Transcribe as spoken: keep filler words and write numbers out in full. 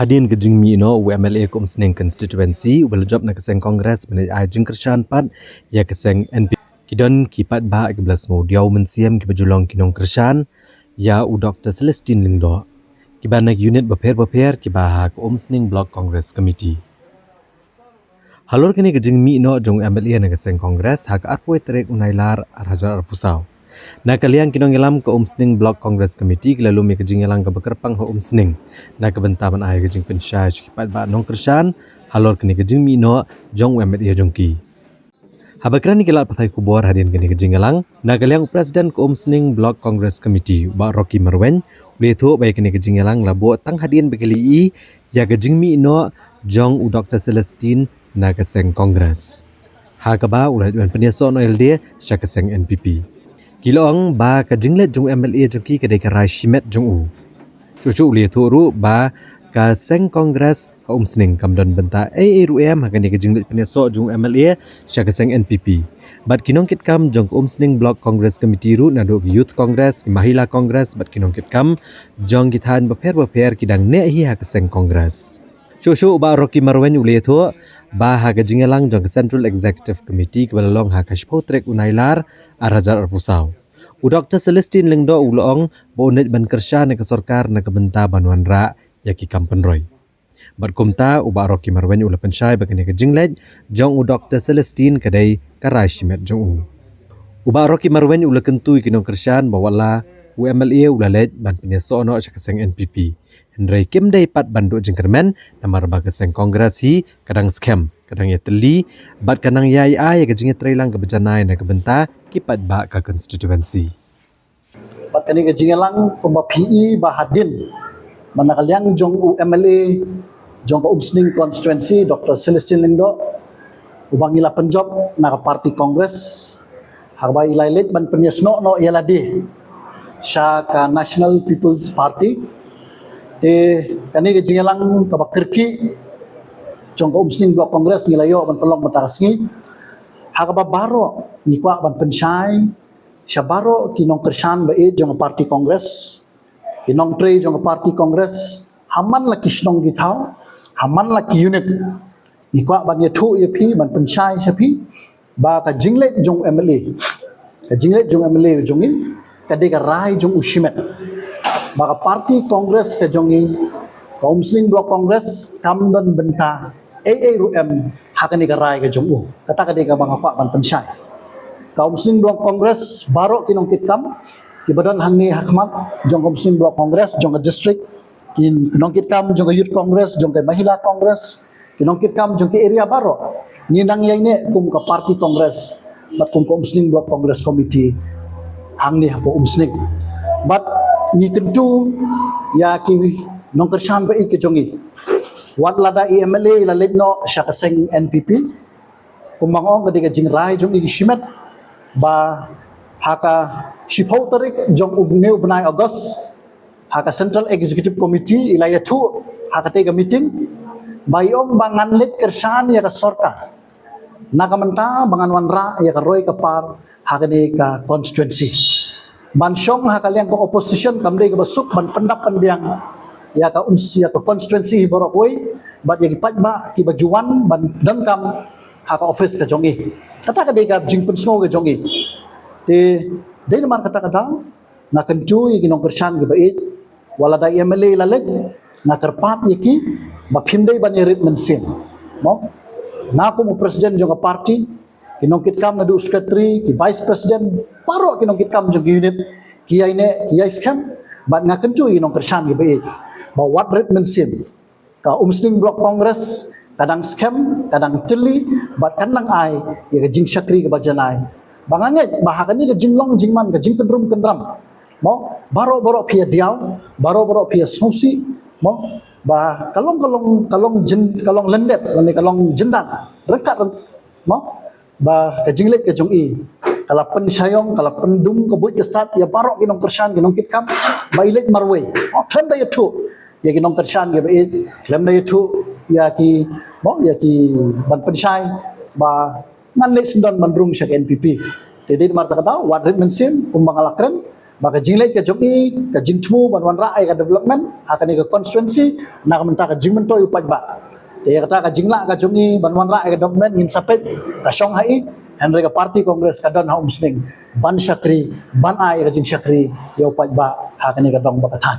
Hadien ka jingmih noh u M L A ka Umsning constituency uba la jop na ka seng Congress ban ai jingkyrshan pat ïa ka seng N P P, ki don ki paidbah kiba la sngewdiaw mynsiem kiba ju long ki nongkyrshan ïa u Doktor Celestine Lyngdoh, kiba na ki unit bapher bapher kiba ha ka Umsning Block Congress Committee. Halor kane ka jingmih noh jong u M L A na ka seng Congress ha ka arphew tarik u Nailar arhajar arphew saw, na ka liang ki nongïalam ka Umsning Block Congress Committee ki la lum ïa ka jingïalang kaba kyrpang ha Umsning na ka bynta ban ai ka jingpynshai sha ki paidbah nongkyrshan halor kane ka jingmih noh jong u M L A jong ki. Haba kren ïa ki lad pathai khubor hadien kane ka jingïalang, na ka liang u President ka Umsning Block Congress Committee u Bah Rocky Marwein u la ïathuh ba ïa kane ka jingïalang la buh tang hadien ba ki la ïohi ïa ka jingmih noh jong u Doktor Celestine na ka seng Congress, ha kaba u la leit ban pynïasoh noh ïa lade sha ka seng N P P. Ki la ong ba ka jingleit jong u M L A jong ki ka dei ka rai shimet jong u. Shuh shuh u la ïathuh ruh ba ka seng Congress ha Umsning kam don bynta ei ei ruh em ha kane ka jingleit pynïasoh jong u M L A sha ka seng N P P. Bad ki nongkitkam jong ka Umsning Block Congress Committee ruh, naduh ki Youth Congress, ki Mahila Congress bad ki nongkitkam jong ki thaiñ bapher bapher ki dang neh hi ha ka seng Congress. Shuh shuh u Bah Rocky Marwein u la ïathuh ba ha ka jingïalang jong ka Central Executive Committee kaba la long ha ka shiphew tarik u Nailar arhajar arphew saw, u Doktor Celestine Lyngdoh u la ong ba un leit ban kyrshan ïa ka sorkar na ka bynta ban wanrah ïa ki kam pynroi. Bad kumta u Bah Rocky Marwein u la pynshai ba kane ka jingleit jong u Doktor Celestine ka dei ka rai shimet jong u. U Bah Rocky Marwein u la kyntu ïa ki nongkyrshan ba wat la u M L A u la leit ban pynïasoh noh sha ka seng N P P, hynrei kim dei pat ban duh jingkyrmen namar ba ka seng Congress hi ka dang skhem, ka dang ïatylli bad ka nang ïai ai ïa ka jingïatreilang kaba janai na ka bynta ki paidbah ka constituency. Bad kane ka jingïalang kumba phi i ba hadien, man na ka liang jong u M L A jong ka Umsning constituency, Doktor Celestine Lyngdoh, uba ngi la pynjop na ka party Congress, haba i la leit ban pynïasnoh noh ïa lade sha ka National People's Party. Te kane ka jingïalang kaba kyrkieh jong ka Umsning Block Congress ngi la ïoh ban pynlong mynta ka sngi, ha kaba baroh ngi kwah ban pynshai sha baroh ki nongkyrshan ba ïeit jong ka party Congress, ki nongtrei jong ka party Congress ha man la ki shnong ki thaw, ha man la ki unit. Ngi kwah ban ïathuh ïa phi, ban pynshai sha phi ba ka jingleit jong u M L A, ka jingleit jong u M L A jong ngi ka dei ka rai jong u shimet, ba ka party Congress ka jong ngi, ka Umsning Block Congress, kam don bynta ei ei ruh em ha kane ka rai ka jong u. Kata ka dei kaba nga kwah ban pynshai. Ka Umsning Block Congress, baroh ki nongkitkam kiba don hangne ha khmat jong ka Umsning Block Congress jong ka district, ki nongkitkam jong ka Youth Congress, jong ka Mahila Congress, ki nongkitkam jong ki area baroh, ngi nang ïaineh kum ka party Congress bad kum ka Umsning Block Congress Committee hangne hapoh Umsning. Bad ngi kyntu ïa ki nongkyrshan ba ïeit ka jong ngi, wat lada i M L A i la leit noh sha ka seng N P P, kumba nga ong ka dei ka jingrai jong i ki shimet, ba ha ka shiphew tarik jong une u bnai August, ha ka Central Executive Committee i la ïathuh ha katei ka meeting ba i ong ba ngan leit kyrshan ïa ka sorkar na ka bynta ba ngan wanrah ïa ka roi ka par ha kane ka constituency. Ban shong ha ka liang ka opposition kam dei kaba suk ban pyndap pynbiang ïa ka Umsning, ïa ka constituency hi baroh kawei, bad ïa ki paidbah kiba ju wan ban donkam ha ka office ka jong i. Kata ka dei ka jingpynsngew ka jong i. Te dei namar kata ka daw nga kyntu ïa ki nongkyrshan kiba ïeit, wat lada i M L A i la leit, nga kyrpad ïa ki ba phim dei ban ïarit mynsiem. Mo, nga kum u president jong ka party, ki nongkitkam naduh u secretary, ki vice president, baroh ki nongkitkam jong ki unit, ki ïaineh, ki ïai skhem. Bad nga kyntu ïa ki nongkyrshan kiba ïeit ba wat rit mynsiem. Ka Umsning Block Congress ka dang skhem, ka dang tylli bad kan nang ai ïa ka jingshakri kaba janai. Ba nga ngeit ba ha kane ka jinglong jingman, ka jingkyndrum kyndram, mo, baroh baroh phi ïa diaw, baroh baroh phi ïa sngewsih, mo, ba ka long, ka long, ka long jin, ka long lyndet lane ka long jyndan ryngkat, mo, ba ka jingleit ka jong i ka la pynshai ong, ka la pyndum ka buit ka stad ïa baroh ki nongkyrshan, ki nongkitkam ba i leit marwei. Mo, khlem da ïathuh ïa ki nongkyrshan kiba ïeit, khlem da ïathuh ïa ki, mo, ïa ki ban pynshai ba ngan leit syndon ban rung sha ka N P P. Te dei namar kata ka daw wat rit mynsiem kumba nga la kren ba ka jingleit ka jong i, ka jingthmu ban wanrah ïa ka development ha kane ka constituency na ka bynta ka jingmyntoi u paidbah. Te ïa kata ka jinglah ka jong i ban wanrah ïa ka development ngin sa peit ka shong ha i, hynrei ka party Congress ka don ha Umsning ban shakri, ban ai ïa ka jingshakri ïa u paidbah ha kane ka dong bad ka thaiñ.